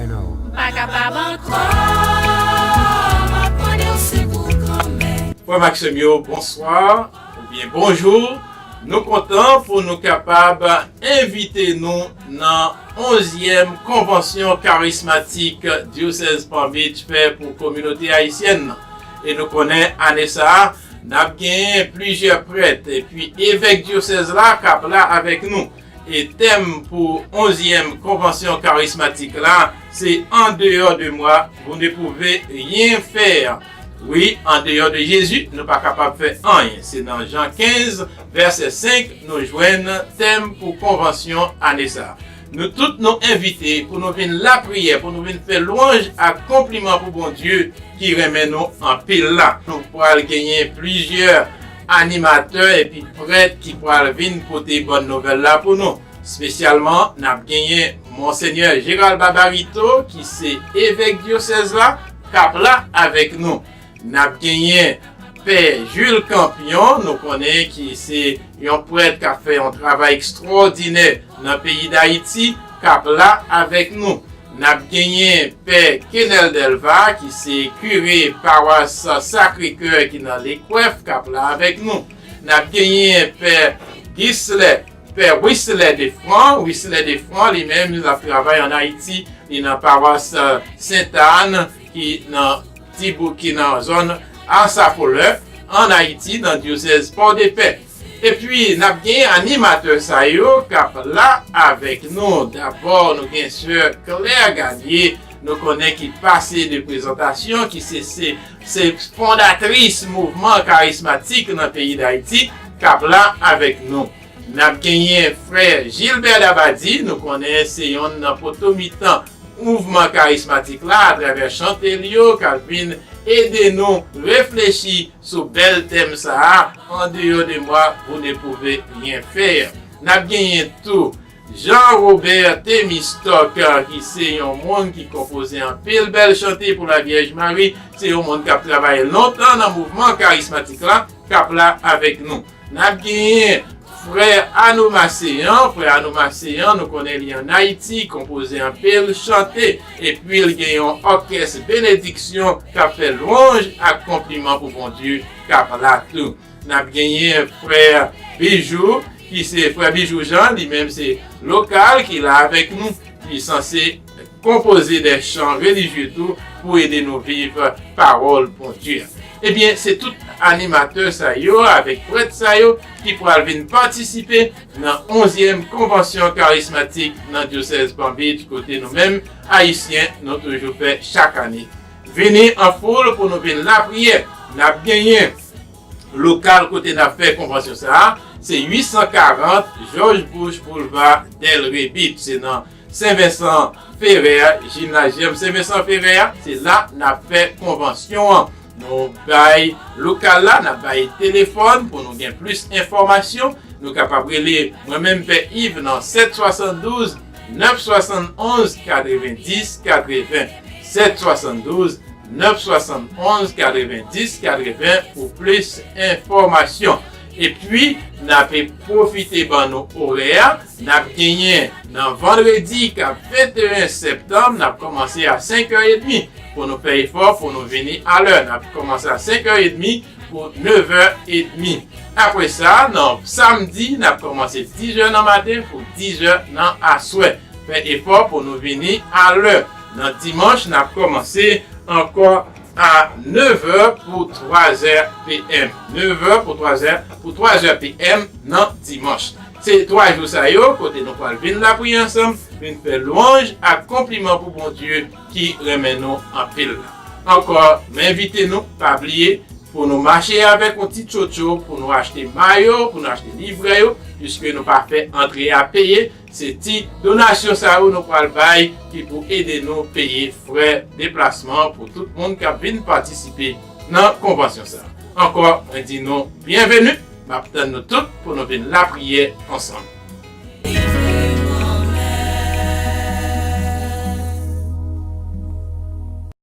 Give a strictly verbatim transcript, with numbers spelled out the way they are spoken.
M pa kapab ankò, m ap mande w sekou kanmenm. Frè m ak sè m yo, bonswa oubyen bonjou. Nou kontan pou nou kapab envite nou nan onzyèm konvansyon karismatik dyosèz Palm Beach fè pou kominote ayisyèn nan. E nou konnen ane sa a, n ap genyen plizyè prèt epi evèk dyosèz la k ap la avèk nou. E tèm pou onzyèm konvansyon karismatik la, se en dehors de moi, vous ne pouvez rien faire. Wi, en dehors de Jésus, nou pa kapab fè anyen. Se nan Jan kenz, vèsè senk, nou jwenn tèm pou konvansyon ane sa a. Nou tout nou envite pou nou vin lapriyè, pou nou vin fè lwanj ak konpliman pou Bondye ki renmen nou anpil la. Nou pral genyen plizyè animatè epi prèt ki pral vin pote bòn nouvèl la pou nou. Espesyalman, n ap genyen Monsenyè Gérald Barbarito, ki se evèk dyosèz la, k ap la avèk nou. N ap genyen Pè Jules Campion, nou konnen ki se yon prèt k ap fè yon travay ekstwòdinè nan peyi Dayiti, k ap la avèk nou. N ap genyen Pè Kenel Delva, ki se kire pawas Sacré-Cœur ki nan Lekwèf, k ap la avèk nou. N ap genyen Pè Gislè, Pè Wislè Defran. Wislè Defran, li menm, l ap travay ann Ayiti. Li nan pawas, eh, Sentàn, ki nan Tibouk, ki nan zòn Ansafolè, ann Ayiti, nan dyosèz Pòdepè. Epi, n ap gen animatè sa yo k ap la avèk nou. Dabò, nou gen sè Claire Garnier, nou konnen ki pase de prezantasyon, ki se, se, se fondatris mouvman karismatik nan peyi Dayiti, k ap la avèk nou. N ap genyen frè Gilbert Dabadi, nou konnen se yonn nan poto mitan mouvman karismatik la, atravè chante l yo, k ap vin ede nou reflechi sou bèl tèm sa a, En dehors de moi, vous ne pouvez rien faire. N ap genyen tou Jean Robert Thémistocle, ki se yon moun ki konpoze anpil bèl chante pou Lavyèj Mari. Se yon moun k ap travay lontan nan mouvman karismatik la, k ap la avèk nou. N ap genyen frè Anou Maseyan. Frè Anou Maseyan, nou konnen li ann Ayiti, konpoze anpil chante. Epi l gen yon òkès benediksyon k ap fè lwanj ak konpliman pou Bondye k ap la tou. N ap genyen frè Bijou, ki se frè Bijou Jean, li menm se lokal ki la avèk nou, ki sanse konpoze de chan relijye tou pou ede nou viv pawòl Bondye a. Ebyen, se tout animatè sa yo avèk prèt sa yo ki pral vin patisipe nan onzyèm konvansyon karismatik nan dyosèz Palm Beach, kote nou menm, Ayisyen, nou toujou fè chak ane. Vini an foul pou nou vin lapriyè. N ap genyen lokal kote n ap fè konvansyon sa a, se uit san karant George Bush Boulevard, Delray Beach. Se nan Sen Vensan Ferè, Gymnasium Sen Vensan Ferè a, se la n ap fè konvansyon an. Nou bay lokal la, n ap bay telefòn pou nou gen plis enfòmasyon. Nou kapab rele mwen menm, Pè Yves, nan sèt swasanndouz, nèf swasannonz, katrevenndis, katreven. Sèt swasanndouz, nèf swasannonz, katrevendis, katreven pou plis enfòmasyon. Epi, n ape pwofite ban nou orè a. N ap genyen nan vandredi k ap venteyen septanm, n ap kòmanse a senk è edmi. Pou nou fè efò, pou nou vini alè. N ap kòmanse a senk è edmi pou nèf è edmi. Apre sa, nan samdi, n ap kòmanse diz è nan maten pou diz è nan aswè. Fè efò pou nou vini alè. Nan dimanch, n ap kòmanse ankò a nèf è pou twa è P M. Nèf è pou twa è, pou twa è P M nan dimanch. Se twa jou sa yo kote nou pral vin lapriyè ansanm, vin fè lwanj ak konpliman pou Bondye ki renmen nou anpil la. Ankò, m envite nou, pa bliye, pou nou mache avèk yon ti tchotcho, pou nou achte mayo, pou nou achte livrè yo, piske nou pa fè antre a peye, se ti donasyon sa yo nou pral bay ki pou ede nou peye frè deplasman pou tout moun k ap vin patisipe nan konvansyon sa a. Ankò, mwen di nou byenveni, m ap tann nou tout pou nou vin lapriyè ansanm.